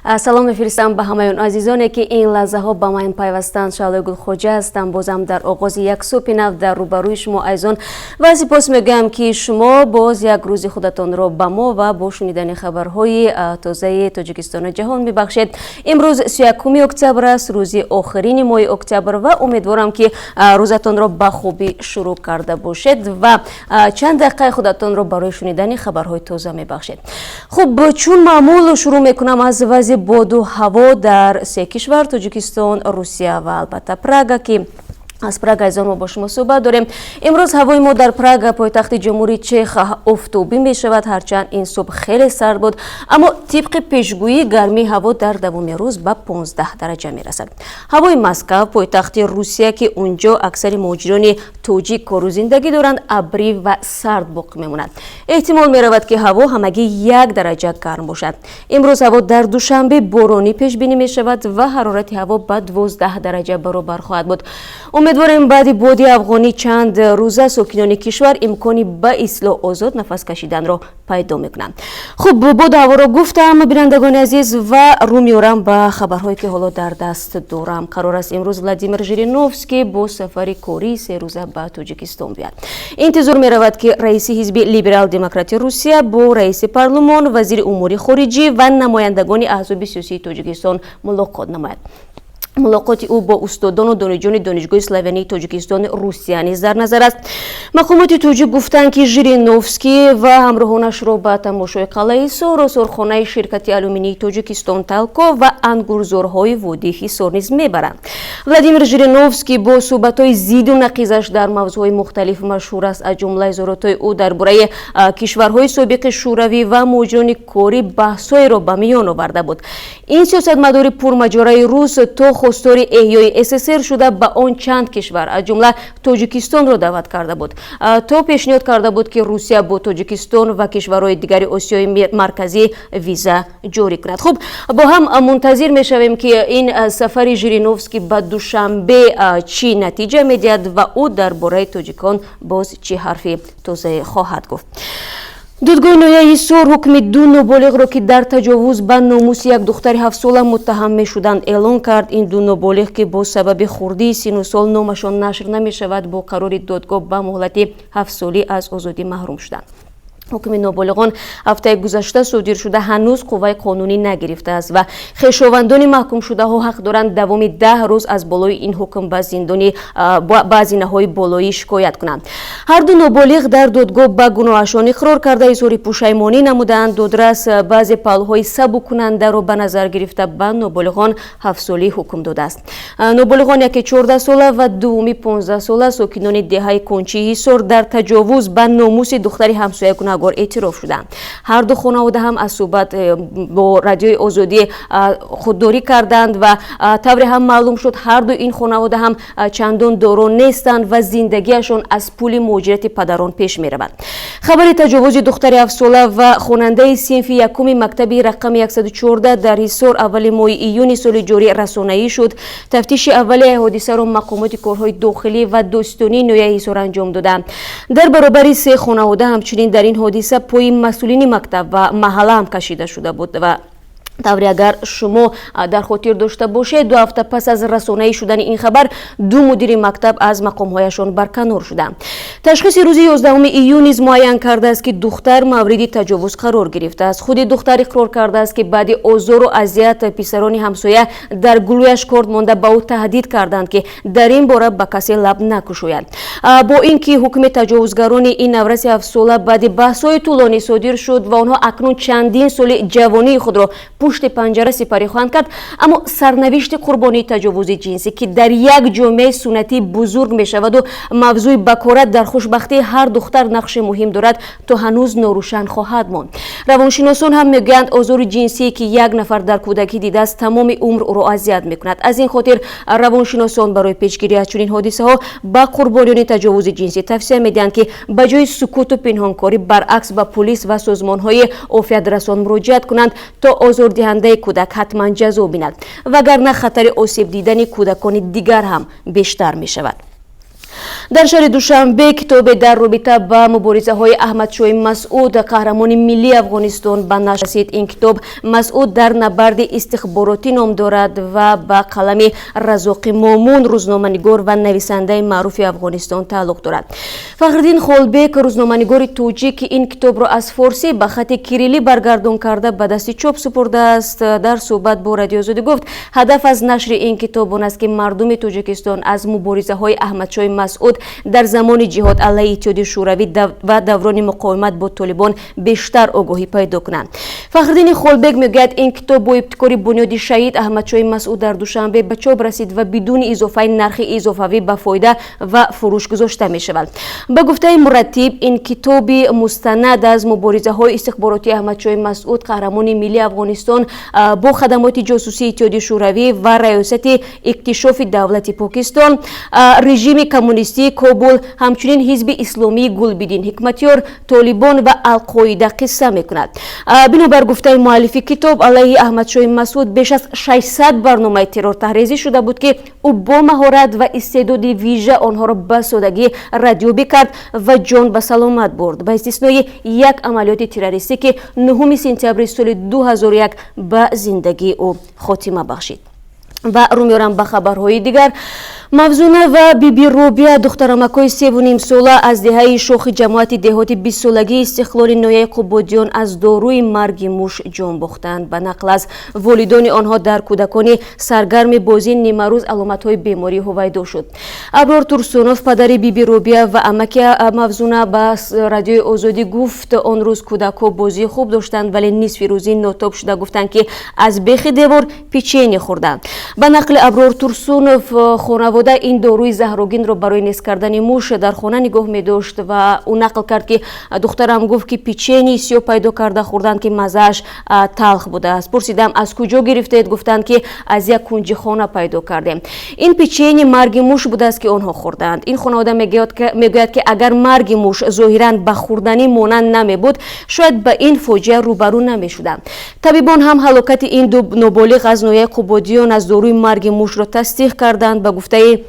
Салом мефиристам ба ҳамаи он азизоне, ки ин лаҳзаҳо ба ман пайвастанд. Шаълои Гулхоҷа ҳастам, бозам дар оғози як субҳи нав дар рӯбарӯи шумо азизон, ва сипос мегӯям, ки шумо боз як рӯзи худатонро ба мо ва бо шунидани хабарҳои тозаи Тоҷикистону ҷаҳон мебахшед. Имрӯз 31-уми октябр аст, рӯзи охирини моҳи октябр, ва умедворам, ки рӯзатонро ба хубӣ шурӯъ карда бошед ва чанд дақиқаи худатонро барои шунидани хабарҳои тоза мебахшед. Хуб, чун маъмул, шурӯъ мекунам аз вазъи боду ҳаво дар се кишвар: Тоҷикистон, Русия ва албатта Прага, ки аз Прага, азизон, мо бо шумо суҳбат дорем. Имрӯз ҳавои мо дар Прага, пойтахти Ҷумҳурии Чех, офтобӣ мешавад. Ҳарчанд ин субҳ хеле сард буд, аммо тибқи пешгӯӣ гармии ҳаво дар давоми рӯз ба 15 дараҷа мерасад. Ҳавои Москав, пойтахти Русия, ки унҷо аксари муҳоҷирони тоҷик кору зиндагӣ доранд, абрӣ ва сард боқӣ мемонад. Эҳтимол меравад, ки ҳаво ҳамагӣ 1 дараҷа гарм бошад. Имрӯз ҳаво дар Душанбе боронӣ пешбинӣ мешавад ва ҳарорати ҳаво ба 12 дараҷа баробар хоҳад буд. Умедворем, баъди боди афғонӣ чанд рӯза сокинони кишвар имкони ба истилоҳ озод нафас кашиданро пайдо мекунанд. Хуб, боду ҳаворо гуфтам, бинандагони азиз, ва рӯ меорам ба хабарҳое, ки ҳоло дар даст дорам. Қарор аст имрӯз Владимир Жириновский бо сафари кории серӯза ба Тоҷикистон биёяд. Интизор меравад, ки раиси ҳизби Либерал-демократи Русия бо раиси парлумон, вазири умури хориҷӣ ва намояндагони аҳзоби сиёсии Тоҷикистон мулоқот намояд. Мулоқоти ӯ бо устодону донишҷӯёни Донишгоҳи славянии Тоҷикистони Русия низ дар назар аст. Мақомоти тоҷик гуфтанд, ки Жириновский ва ҳамроҳонашро ба тамошои қалъаи Ҳисор, осорхонаи ширкати алюминии Тоҷикистон «Талко» ва ангурзорҳои водии Ҳисор низ мебаранд. Владимир Жириновский бо суҳбатҳои зиду нақизаш дар мавзӯъҳои мухталиф машҳур аст. Аз ҷумла изҳоротҳои ӯ дар бораи кишварҳои собиқи Шӯравӣ ва муҳоҷирони корӣ баҳсҳоеро ба миён оварда буд. Ин сиёсатмадори пурмаҷораи рус то хостори эҳёи СССР шуда, ба он чанд кишвар, аз ҷумла Тоҷикистонро даъват карда буд, то пешниҳод карда буд, ки Русия бо Тоҷикистон ва кишварҳои дигари Осиёи Марказӣ виза ҷорӣ кунад. Хуб, бо ҳам мунтазир мешавем, ки ин сафари Жириновский ба Душанбе чӣ натиҷа медиҳад ва ӯ дар бораи тоҷикон боз чӣ ҳарфи тозае хоҳад гуфт. Додгоҳи ноҳияи Ҳисор ҳукми ду ноболиғро, ки дар таҷовуз ба номуси як духтари 7-сола муттаҳам мешуданд, эълон кард. Ин ду ноболиғ, ки бо сабаби хурдии сину сол номашон нашр намешавад, бо қарори додгоҳ ба муҳлати 7-солӣ аз озодӣ маҳрум шуданд. Ҳукми ноболиғон ҳафтаи гузашта содир шуда, ҳанӯз қувваи қонунӣ нагирифтааст ва хешовандони маҳкумшудаҳо ҳақ доранд давоми 10 рӯз аз болои ин ҳукм ба зиндони ба зинаҳои болоӣ шикоят кунанд. Ҳарду ноболиғ дар додгоҳ ба гуноҳашон иқрор карда, изҳори пушаймонӣ намуданд. Додрас баъзе паҳлӯҳои сабуккунандаро ба назар гирифта, ба ноболиғон 7-солӣ ҳукм додааст. Ноболиғон, яке 14-сола ва дуввуми 15-сола, сокинони деҳаи Кончии Ҳисор, дар таҷовуз ба номуси духтари ҳамсоя гунаҳгор эътироф шуданд. Ҳарду хонавода ҳам аз суҳбат бо Радиои Озодӣ худдорӣ карданд ва тавре ҳам маълум шуд, ҳарду ин хонавода ҳам чандон доро нестанд ва зиндагиашон аз пули муҳоҷирати падарон пеш меравад. Хабари таҷовузи духтари 7-сола ва хонандаи синфи якуми мактаби рақами 114 дар Ҳисор аввали моҳи июни соли ҷорӣ расонаӣ шуд. Тафтиши аввалияи ҳодисаро мақомоти корҳои дохилӣ ва додситонии ноҳияи Ҳисор анҷом доданд. Дар баробари се хонавода ҳамчунин дар ин ҳодиса пои масъулини мактаб ва маҳалла ҳам кашида шуда буд. Ва тавре агар шумо дар хотир дошта бошед, 2 ҳафта пас аз расонаӣ шудани ин хабар ду мудири мактаб аз мақомҳояшон барканор шуданд. Ташхиси рӯзи 11 июн низ муайян кардааст, ки духтар мавриди таҷовуз қарор гирифтааст. Худи духтар иқрор кардааст, ки баъди озору азият писарони ҳамсоя дар гулӯяш корд монда, ба ӯ таҳдид карданд, ки дар ин бора ба касе лаб накушояд. Бо ин ки ҳукми таҷовузгарони ин навраси 7-сола баъди баҳсҳои тӯлонӣ содир шуд ва онҳо акнун чандин соли ҷавонии худро пушти панҷара сипарӣ хоҳанд кард, аммо сарнавишти қурбонии таҷовузи ҷинсӣ, ки дар як ҷомеаи суннатӣ бузург мешаваду мавзӯи бакорат дар хушбахтии ҳар духтар нақши муҳим дорад, то ҳанӯз норӯшан хоҳад монд. Равоншиносон ҳам мегӯянд, озори ҷинсие, ки як нафар дар кӯдакӣ дидааст, тамоми умр ӯро азият мекунад. Аз ин хотир равоншиносон барои пешгирӣ аз чунин ҳодисаҳо ба қурбониёни таҷовузи ҷинсӣ тавсия медиҳанд, ки ба ҷои сукуту пинҳонкорӣ, баръакс, ба пулис ва созмонҳои офиятрасон муроҷиат кунанд, то озордиҳандаи кӯдак ҳатман ҷазо бинад, вагарна хатари осеб дидани кӯдакони дигар ҳам бештар мешавад. Дар шаҳри Душанбе китобе дар робита ба муборизаҳои Аҳмадшоҳи Масъуд, қаҳрамони миллии Афғонистон, ба нашр расид. Ин китоб «Масъуд дар набарди истихборотӣ» ном дорад ва ба қалами Разоқи Момун, рӯзноманигор ва нависандаи маъруфи Афғонистон, тааллуқ дорад. Фахриддин Холбек, рӯзноманигори тоҷик, ки ин китобро аз форсӣ ба хати кирилӣ баргардон карда, ба дасти чоп супурдааст, дар суҳбат бо Радиои Озодӣ гуфт, ҳадаф аз нашри ин китоб он аст, ки мардуми Тоҷикистон аз муборизаҳои Аҳмадшоҳи Масъуд дар замони ҷиҳод алайҳи Иттиҳоди Шӯравӣ ва даврони муқовимат бо Толибон бештар огоҳӣ пайдо кунанд. Фахриддини Холбек мегӯяд, ин китоб бо ибтикори бунёди шаҳид Аҳмадшоҳи Масъуд дар Душанбе ба чоп расид ва бидуни изофаи нархи изофавӣ ба фоида ва фурӯш гузошта мешавад. Ба гуфтаи мураттиб, ин китоби мустанад аз муборизаҳои истихборотии Аҳмадшоҳи Масъуд, қаҳрамони миллии Афғонистон, бо хадамоти ҷосусии Иттиҳоди Шӯравӣ ва Раёсати иктишофи давлати Покистон, режими коммунистии Кобул, ҳамчунин Ҳизби исломии Гулбиддин Ҳикматёр, Толибон ва Алқоида қисса мекунад. Бинобар гуфтаи муаллифи китоб, алайҳи Аҳмадшоҳи Масъуд беш аз 600 барномаи террор таҳрезӣ шуда буд, ки ӯ бо маҳорат ва истеъдоди вижа онҳоро ба содагӣ радёбӣ кард ва ҷон ба саломат бурд, ба истиснои як амалиёти террористӣ, ки 9 сентябри соли 2001 ба зиндагии ӯ хотима бахшид. Ва рӯ меорам ба хабарҳои дигар. Мавзуна ва Биби Робия, духтарамакҳои 3,5 сола аз деҳаи Шохи ҷамоати деҳоти бистсолагии Истиқлоли ноҳияи Қубодиён, аз доруи марги муш ҷон бохтанд. Ба нақл аз волидони онҳо, дар кӯдакони саргарми бозӣ нимарӯз аломатҳои беморӣ ҳувайдо шуд. Аброр Турсунов, падари Биби Робия ва амаки Мавзуна, ба Радиои Озодӣ гуфт, он рӯз кӯдакҳо бозии хуб доштанд, вале нисфи рӯзӣ нотоб шуда, гуфтанд, ки аз бехи девор печенье хӯрданд. Ба нақли Аброр Турсунов, хонавода ин доруи заҳрогинро барои нест кардани муш дар хона нигоҳ медошт ва ӯ нақл кард, ки духтарам гуфт, ки печенье сиёҳ пайдо карда хӯрданд, ки маззааш талх будааст. Пурсидам, аз куҷо гирифтед? Гуфтанд, ки аз як кунҷи хона пайдо кардем. Ин печенье марги муш будааст, ки онҳо хӯрданд. Ин хонавода мегӯяд, ки агар марги муш зоҳиран ба хӯрданӣ монанд намебуд, шояд ба ин фоҷиа рӯбарӯ намешуданд. Табибон ҳам ҳалокати ин ду ноболиғ аз ноҳияи Қубодиён аз доруи марги мушро тасдиқ карданд. Ба гуфтаи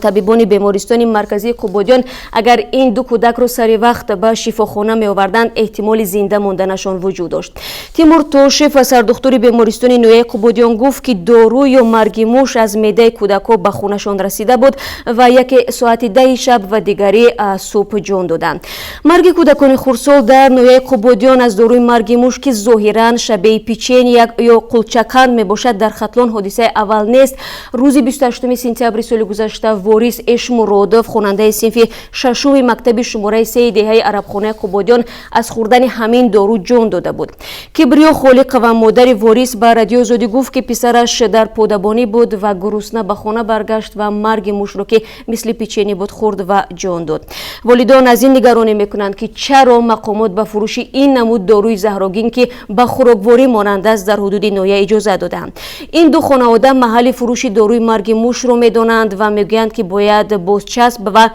табибони бемористони марказии Қубодиён, агар ин ду кӯдакро сари вақт ба шифохона меоварданд, эҳтимоли зинда монданашон вуҷуд дошт. Тимур Тошев, сардухтури бемористони ноҳияи Қубодиён, гуфт, ки дору ё марги муш аз меъдаи кӯдакҳо ба хунашон расида буд ва яке соати 10-и шаб ва дигаре субҳ ҷон доданд. Марги кӯдакони хурдсол дар ноҳияи Қубодиён аз доруи марги муш, ки зоҳиран шабеҳи печенье ё қулчаканд мебошад, дар Хатлон ҳодисаи аввал нест. Рӯзи 28 сентябри соли гузашта Ворис Эшмуродов, хонандаи синфи шашуми мактаби шумораи сеи деҳаи Арабхонаи Қубодиён, аз хӯрдани ҳамин дору ҷон дода буд. Кибриё Холиқова, модари Ворис, ба Радиои Озодӣ гуфт, ки писараш дар подабонӣ буд ва гурусна ба хона баргашт ва марги мушро, ки мисли печенье буд, хӯрд ва ҷон дод. Волидон аз ин нигаронӣ мекунанд, ки чаро мақомот ба фурӯши ин намуд доруи заҳрогин, ки ба хӯрокворӣ монанд аст, дар ҳудуди ноҳия иҷоза додаанд. Ин ду хонавода маҳалли фурӯши доруи марги мушро медонанд ва мегӯянд, ки бояд бозчасб ва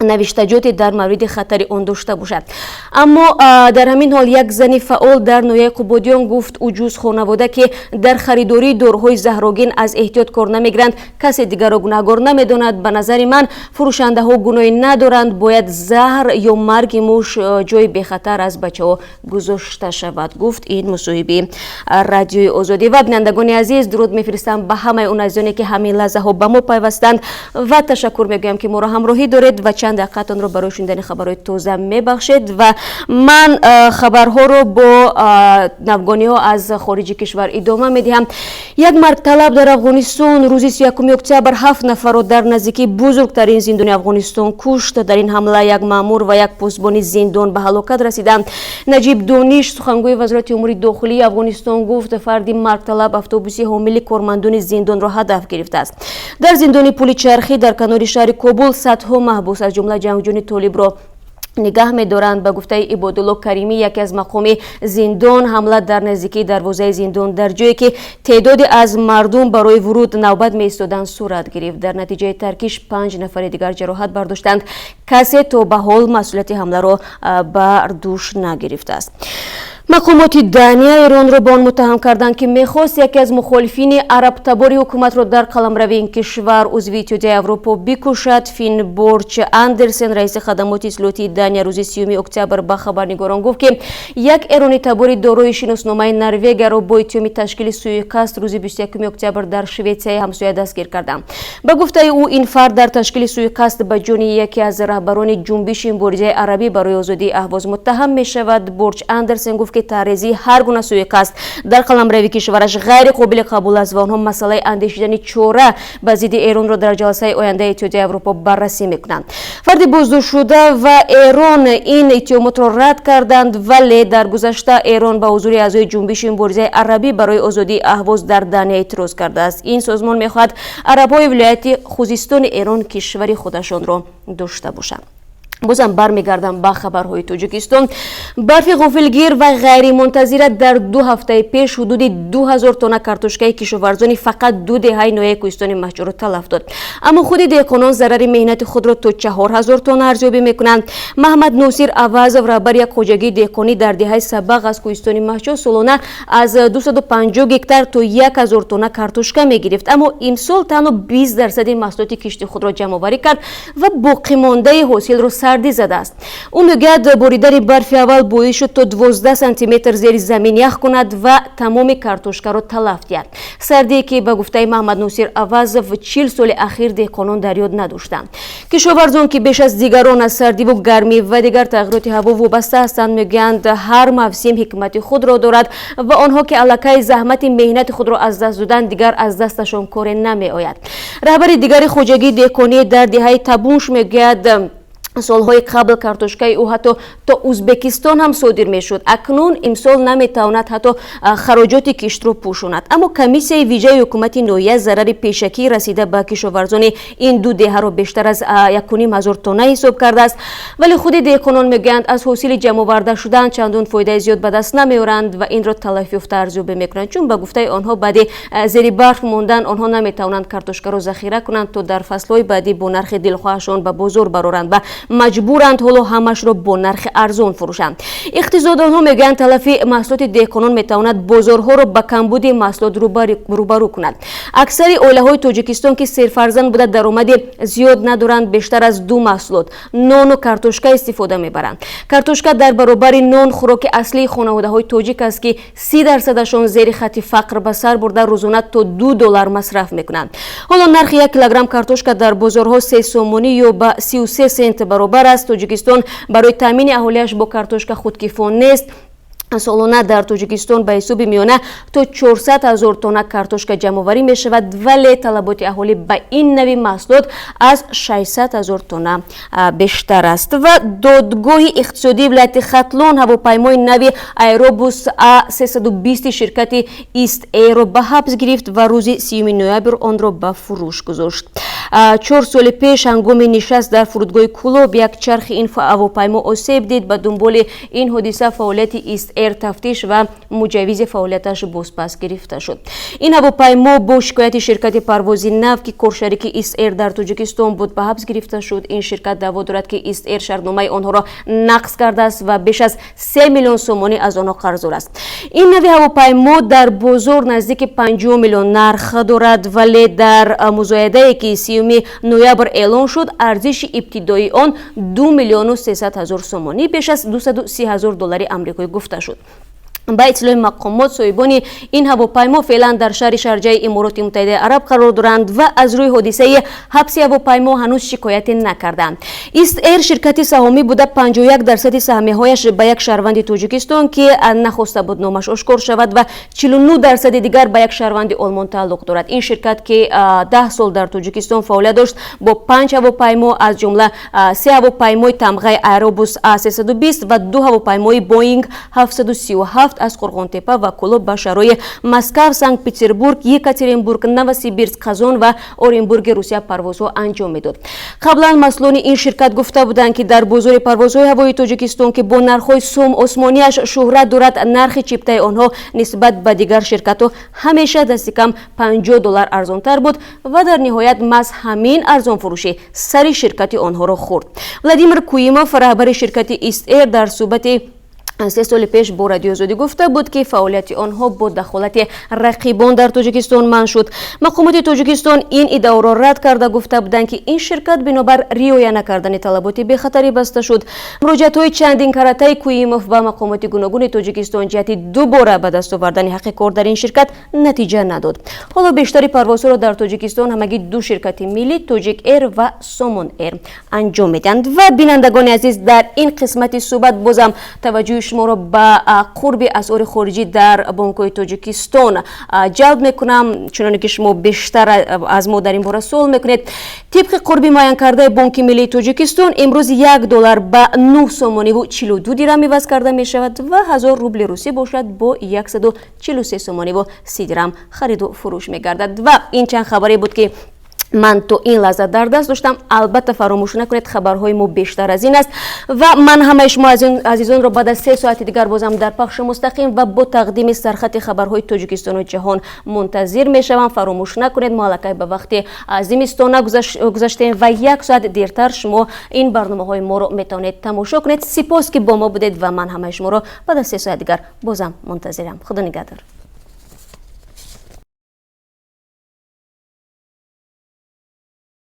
навиштаҷоте дар мавриди хатари он дошта бошад. Аммо дар ҳамин ҳол як зани фаъол дар ноҳияи Қубодиён гуфт, ӯ ҷуз хонавода, ки дар харидории доруҳои заҳрогин аз эҳтиёт кор намегиранд, касе дигарро гунаҳгор намедонад. Ба назари ман, фурӯшандаҳо гуноҳе надоранд. Бояд заҳр ё марги муш ҷои бехатар аз бачаҳо гузошта шавад, гуфт ин мусоҳиби Радиои Озодӣ. Ва бинандагони азиз, дуруд мефиристам ба ҳамаи он азизоне, ки ҳамин лаҳзаҳо ба мо пайвастанд, ва ташаккур мегӯям, ки моро ҳамроҳӣ доред ва чанд дақиқатонро барои шунидани хабарҳои тоза мебахшед. Ва ман хабарҳоро бо навгониҳо аз хориҷи кишвар идома медиҳам. Як маргталаб дар Афғонистон рӯзи 31 октябр ҳафт нафарро дар наздикии бузургтарин зиндони Афғонистон кушт. Дар ин ҳамла як маъмур ва як посбони зиндон ба ҳалокат расиданд. Наҷиб Дониш, сухангӯи Вазорати умури дохилии Афғонистон, гуфт, фарди маргталаб автобуси ҳомили кормандони зиндонро ҳадаф гирифтааст. Дар зиндони Пули Чархӣ дар канори шаҳри Кобул садҳо маҳбус, аз ҷумла ҷангҷӯни толибро нигаҳ медоранд. Ба гуфтаи Ибодулло Каримӣ, яке аз мақоми зиндон, ҳамла дар наздикии дарвозаи зиндон, дар ҷое ки теъдоде аз мардум барои вуруд навбат меистоданд, сурат гирифт. Дар натиҷаи таркиш панҷ нафари дигар ҷароҳат бардоштанд. Касе то ба ҳол масъулияти ҳамларо бар дӯш нагирифтааст. Мақомоти Дания Эронро ба он муттаҳам карданд, ки мехост яке аз мухолифини арабтабори ҳукуматро дар қаламрави ин кишвар, узви Иттиҳодияи Аврупо, бикушад. Фин Борч Андерсен, раиси хадамоти ислоҳотии Дания, рӯзи 30 октябр ба хабарнигорон гуфт, ки як эронитабори дорои шиносномаи Норвегияро бо иттиҳоми ташкили сӯиқасд рӯзи 21 октябр дар Шветсияи ҳамсоя дастгир карданд. Ба гуфтаи ӯ, ин фард дар ташкили сӯиқасд ба ҷони яке аз раҳбарони ҷунбиши муборизаи арабӣ барои озодии Аҳвоз муттаҳам мешавад. Борч Андерсен гуфт, ки тарҳрезии ҳар гуна сӯиқасд дар қаламрави кишвараш ғайри қобили қабул аст ва онҳо масъалаи андешидани чора ба зидди Эронро дар ҷаласаи ояндаи Иттиҳодияи Аврупо баррасӣ мекунанд. Фарди боздоштшуда ва Эрон ин иттиҳомотро рад карданд, вале дар гузашта Эрон ба ҳузури аъзои ҷунбиши муборизаи арабӣ барои озодии Аҳвоз дар Дания эътироз кардааст. Ин созмон мехоҳад арабҳои вилояти Хузистони Эрон кишвари худашонро дошта бошанд. Бозам бармегардам ба хабарҳои Тоҷикистон. Барфи ғофилгир ва ғайримунтазира дар 2 ҳафтаи пеш ҳудуди 2000 тонна картошкаи кишоварзони фақат ду деҳаи ноҳияи Кӯҳистони Мастчоҳро талаф дод. Аммо худи деҳқонон зарари меҳнати худро то 4000 тонна арзёбӣ мекунанд. Маҳмад Носир Авазов, раҳбари як хоҷагии деҳқонӣ дар деҳаи Сабақ аз Кӯҳистони Мастчоҳ, солона аз 250 гектар то 1000 тонна картошка мегирифт, аммо имсол танҳо 20% маҳсулоти кишти худро ҷамъоварӣ кард ва боқимондаи ҳосилро сардӣ задааст. Ӯ мегӯяд, боридани барфи аввал боис шуд, то 12 сантиметр зери замин ях кунад ва тамоми картошкаро талаф диҳад. Сардие ки, ба гуфтаи Маҳмадносир Авазов, 40 соли ахир деҳқонон дар ёд надоштанд. Кишоварзон, ки беш аз дигарон аз сардиву гармӣ ва дигар тағйироти ҳаво вобаста ҳастанд, мегӯянд, ҳар мавсим ҳикмати худро дорад ва онҳо, ки аллакай заҳмати меҳнати худро аз даст доданд, дигар аз дасташон коре намеояд. Раҳбари дигари хоҷагии деҳқонӣ дар деҳаи Табунш мегӯяд, солҳои қабл картошкаи ӯ ҳатто то Узбекистон ҳам содир мешуд, акнун имсол наметавонад ҳатто хароҷоти киштро пӯшонад. Аммо комиссияи вижаи ҳукумати ноҳия зарари пешакӣ расида ба кишоварзони ин ду деҳаро бештар аз 1500 тонна ҳисоб кардааст. Вале худи деҳқонон мегӯянд, аз ҳосили ҷамъоварда шудан чандон фоидаи зиёд ба даст намеоранд ва инро талафёфта арзёбӣ мекунанд, чун, ба гуфтаи онҳо, баъди зери барф мондан онҳо наметавонанд картошкаро захира кунанд, то дар фаслҳои баъдӣ бо нархи дилхоҳашон ба бозор бароранд ва маҷбуранд ҳоло ҳамашро бо нархи арзон фурӯшанд. Иқтисоддонҳо мегӯянд, талафи маҳсулоти деҳқонон метавонад бозорҳоро ба камбуди маҳсулот рӯбарӯ кунад. Аксари оилаҳои Тоҷикистон, ки серфарзанд буда, даромади зиёд надоранд, бештар аз ду маҳсулот, нону картошка, истифода мебаранд. Картошка дар баробари нон хӯроки аслии хонаводаҳои тоҷик аст, ки 30%-ашон зери хатти фақр ба сар бурда, рӯзона то 2 доллар масраф мекунанд. Ҳоло нархи 1 килограмм картошка дар бозорҳо 3 сомонӣ ё ба 33 сент баробар аст. Тоҷикистон барои таъмини аҳолиаш бо картошка худкифо нест. Солона дар Тоҷикистон ба ҳисоби миёна то 400 ҳазор тонна картошка ҷамъоварӣ мешавад, вале талаботи аҳолӣ ба ин нави маҳсулот аз 600 ҳазор тонна бештар аст. Ва додгоҳи иқтисодии вилояти Хатлон ҳавопаймои нави Аэробус А320 ширкати Ист Эйрро ба ҳабс гирифт ва рӯзи 30 ноябр онро ба фурӯш гузошт. 4 соли пеш ҳангоми нишаст дар фурудгоҳи Кӯлоб як чархи ин ҳавопаймо осеб дид. Ба дунболи ин ҳодиса фаъолияти Ист Эйр тафтиш ва муҷаввизи фаъолияташ бозпас гирифта шуд. Ин ҳавопаймо бо шикояти ширкати Парвози Нав, ки коршарики Ист Эйр дар Тоҷикистон буд, ба ҳабс гирифта шуд. Ин ширкат даъво дорад, ки Ист Эйр шартномаи онҳоро нақз кардааст ва беш аз 3 миллион сомонӣ аз онҳо қарздор аст. Ин нави ҳавопаймо дар бозор наздики 50 миллион нарх дорад, вале дар музоядае, ки 30 ноябр эълон шуд, арзиши ибтидоии он 2 миллиону 300 ҳазор сомонӣ, беш аз 230 ҳазор доллари амрикоӣ, гуфта шуд. Ба иттилои мақомот, соҳибони ин ҳавопаймо феълан дар шаҳри Шарҷаи Имороти Муттаҳидаи Араб қарор доранд ва аз рӯи ҳодисаи ҳабси ҳавопаймо ҳанӯз шикояте накарданд. Ист Эйр ширкати саҳомӣ буда, 51% саҳмияҳояш ба як шаҳрванди Тоҷикистон, ки нахоста буд номаш ошкор шавад, ва 49% дигар ба як шаҳрванди Олмон тааллуқ дорад. Ин ширкат, ки 10 сол дар Тоҷикистон фаъолият дошт, бо панҷ ҳавопаймо, аз ҷумла се ҳавопаймои тамғаи Аэробус А320 ва ду ҳавопаймои Боинг 737, аз Қурғонтепа ва Кӯлоб ба шаҳрҳои Москав, Санкт Петербург, Екатеринбург, Новосибирск, Қазон ва Оренбурги Русия парвозҳо анҷом медод. Қаблан масъулони ин ширкат гуфта буданд, ки дар бозори парвозҳои ҳавоии Тоҷикистон, ки бо нархҳои сум осмонияш шӯҳрат дорад, нархи чиптаи онҳо нисбат ба дигар ширкатҳо ҳамеша дасти кам 50 доллар арзонтар буд ва дар ниҳоят маҳз ҳамин арзонфурӯшӣ сари ширкати онҳоро хӯрд. Владимир Куимов, раҳбари ширкати Ист Эйр, дар суҳбати 3 соли пеш бо Радиои Озодӣ гуфта буд, ки фаъолияти онҳо бо дахолати рақибон дар Тоҷикистон манъ шуд. Мақомоти Тоҷикистон ин иддаоро рад карда, гуфта буданд, ки ин ширкат бинобар риоя накардани талаботи бехатарӣ баста шуд. Муроҷиатҳои чандин каратаи Куимов ба мақомоти гуногуни Тоҷикистон ҷиҳати дубора ба даст овардани ҳаққи кор дар ин ширкат натиҷа надод. Ҳоло бештари парвозҳоро дар Тоҷикистон ҳамагӣ ду ширкати миллӣ, Тоҷик Эр ва Сомон Эр, анҷом медиҳанд. Ва, бинандагони азиз, дар ин қисмати суҳбат бозам таваҷҷӯҳи шуморо ба қурби асъори хориҷӣ дар бонкҳои Тоҷикистон ҷалб мекунам, чуноне ки шумо бештар аз мо дар ин бора суол мекунед. Тибқи қурби муайянкардаи Бонки миллии Тоҷикистон, имрӯз 1 доллар ба 9 сомониву 42 дирам иваз карда мешавад ва 1000 рубли русӣ бошад, бо 143 сомониву 30 дирам хариду фурӯш мегардад. Ва ин чанд хабаре буд, ки ман то ин лаҳза дар даст доштам. Албатта, фаромӯш накунед, хабарҳои мо бештар аз ин аст ва ман ҳамаи шумо азизонро баъд аз 3 соати дигар бозам дар пахши мустақим ва бо тақдими сархати хабарҳои Тоҷикистону ҷаҳон мунтазир мешавам. Фаромӯш накунед, мо аллакай ба вақти зимистона гузаштем ва як соат дертар шумо ин барномаҳои моро метавонед тамошо кунед. Сипос, ки бо мо будед, ва ман ҳамаи шуморо баъд аз 3 соат дигар бозам мунтазирам. Худо нигаҳдор.